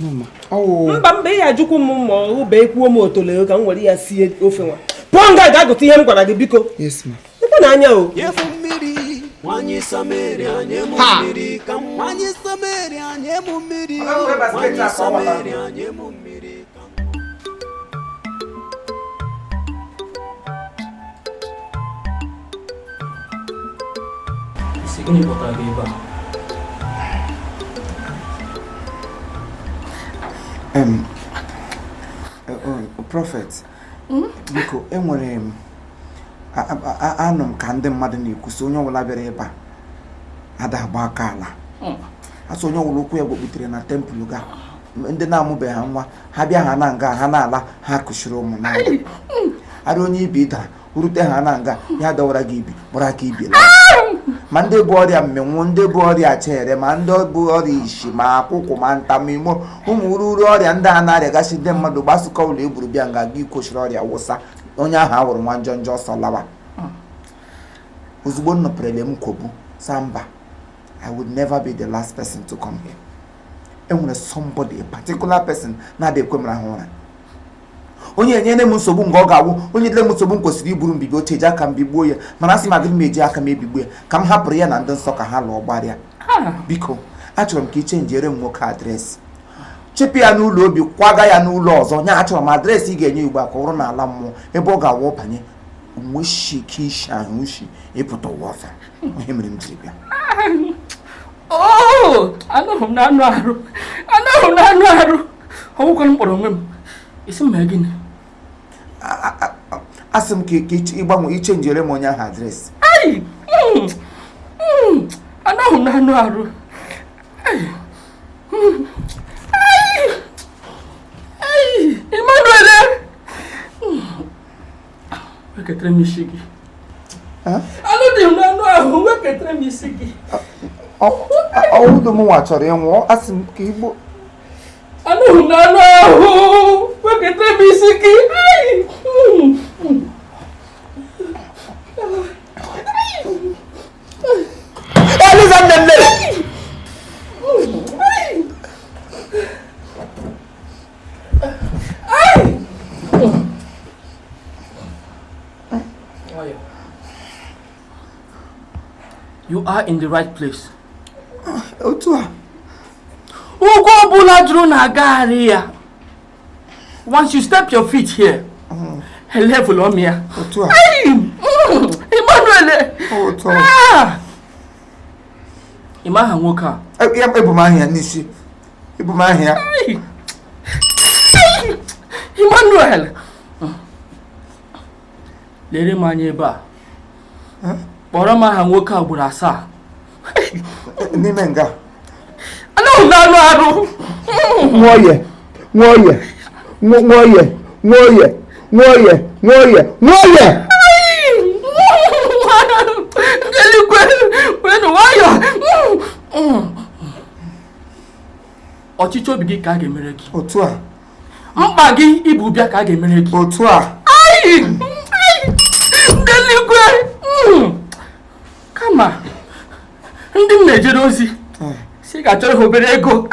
Mba mba, ị ya-ajụkwu m ma ọ bụ ekwuo m otole ka m were ya sie ofe nwa. Pụọ nga gaa gote ihe m gwara gị, biko. Ekwe na anya o. Nwanyị Samaria, nye m mmiri ka m. Nwanyị Samaria, nye m mmiri. Nwanyị Samaria, nye m mmiri ka m. Isi gịnị kpọtara gị ebe a? Prophet, biko, enwere m anụ m ka ndị mmadụ na-ekwusi onye ọbụla bịara ebe a ada agba aka ala. Asị onye ọbụla ụkwụ ya gbokputere na temple ga, ndị na-amụbeghị ha nwa, ha bịa ha na nga, ha na-ala, ha kụchiri ụmụ n'ala. Arị onye ibi dara rute ha na nga, ya dọwara gị ibi kpọrọ aka ibi laa. Ma ndị bụ ọrịa mmenwu, ndị bụ ọrịa chere, ma ndị bụ ọrịa isi, ma akwụkwụ, ma ntamimo, ụmụ ururu ọrịa ndị a na-arịagasị ndị mmadụ gbasụkọ ụlọ egburu bịa nga gị kwochiri ọrịa wụsa onye ahụ awụrụ nwa njọ njọ ọsọ lawa. Ozugbo m nọperele m kwobu samba, I would never be the last person to come here. Enwere somebody, a particular person na-adị ekwe m rahụ ụra, onye enyere m nsogbu nga ọ ga-awụ onye dịle m nsogbu m kwesịrị iburu mbibi oche eji aka m bigbuo ya, mana asị m agaghị m eji aka m ebigbuo ya, ka m hapụrụ ya na ndị nsọ ka ha lụọ gbarịa. Biko, achọrọ m ka ị chenjiere m nwoke address, chịpụ ya n'ụlọ obi, kwaga ya n'ụlọ ọzọ. Nya achọrọ m address ị ga-enye ugbu a ka ọ bụrụ n'ala mmụọ ebe ọ ga-awụ banye nweshi ike ishi ahụ ushi ịpụta ụwa ọzọ. Ihe mere m jiri bịa. Anụghị m n'anụ arụ, anụghị m n'anụ arụ, ọnwụkwana m kpọrọ onwe m isi m mee gịnị? Asị m ka ịgbanwe, ichenjiere m onye ahụ address. Anụghị m n'anụ arụ. Emmanuel, weketara m isi gị. Anụ dị m n'anụ ahụ, weketara m isi gị. Ọwụdụ m nwa chọrọ ịnwụ, asị m ka igbo. Anụghị m n'anụ ahụ, weketara m isi gị. Eliza nne. You are in the right place. Otu a. Ugwu ọbụla jụrụ na-agagharị ya. Once you step your feet here, level on ya. Otu a. Emmanuel. Otu a. Ị ma aha nwoke a? Ebu m aha ya n'isi. Ebu m aha ya. Emmanuel. Lere m anya ebe a. Kpọrọ m aha nwoke a ugboro 7. N'ime nga. Anụghị m n'anụ arụ. Nwoye, nwoye, nwoye, nwoye, nwoye, nwoye, nwoye. Eluigwe, wenu nwayọ. Ọchịchọ obi gị ka a ga-emere gị. Otu a. Mkpa gị ibu bịa ka a ga-emere gị. Otu a. Ndị eluigwe. Kama ndị m na-ejere ozi si ga-achọrọ ha obere ego.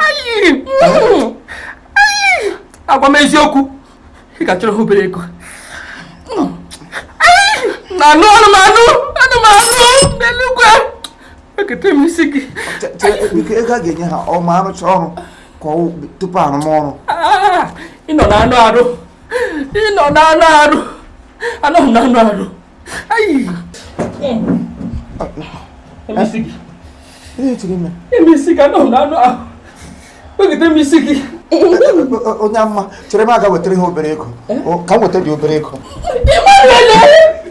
Agwa m eziokwu, ị ga-achọrọ ha obere ego. Na-anụ ọnụ m anụ, anụ m anụ ndị eluigwe. Ekete m isi gị. Biko, ego a ga-enye ha ọ ma arụcha ọrụ ka ọ tupu arụmọrụ. Ị nọ n'anụ arụ, ị nọ n'anụ arụ, anọghị m n'anụ arụ. Isi gị. Isi gị, anọghị m n'anụ ahụ. Wegide m isi gị. Onye amma, chere m aga wetara ha obere ego. Ka m weta dị obere ego. Emmanuel!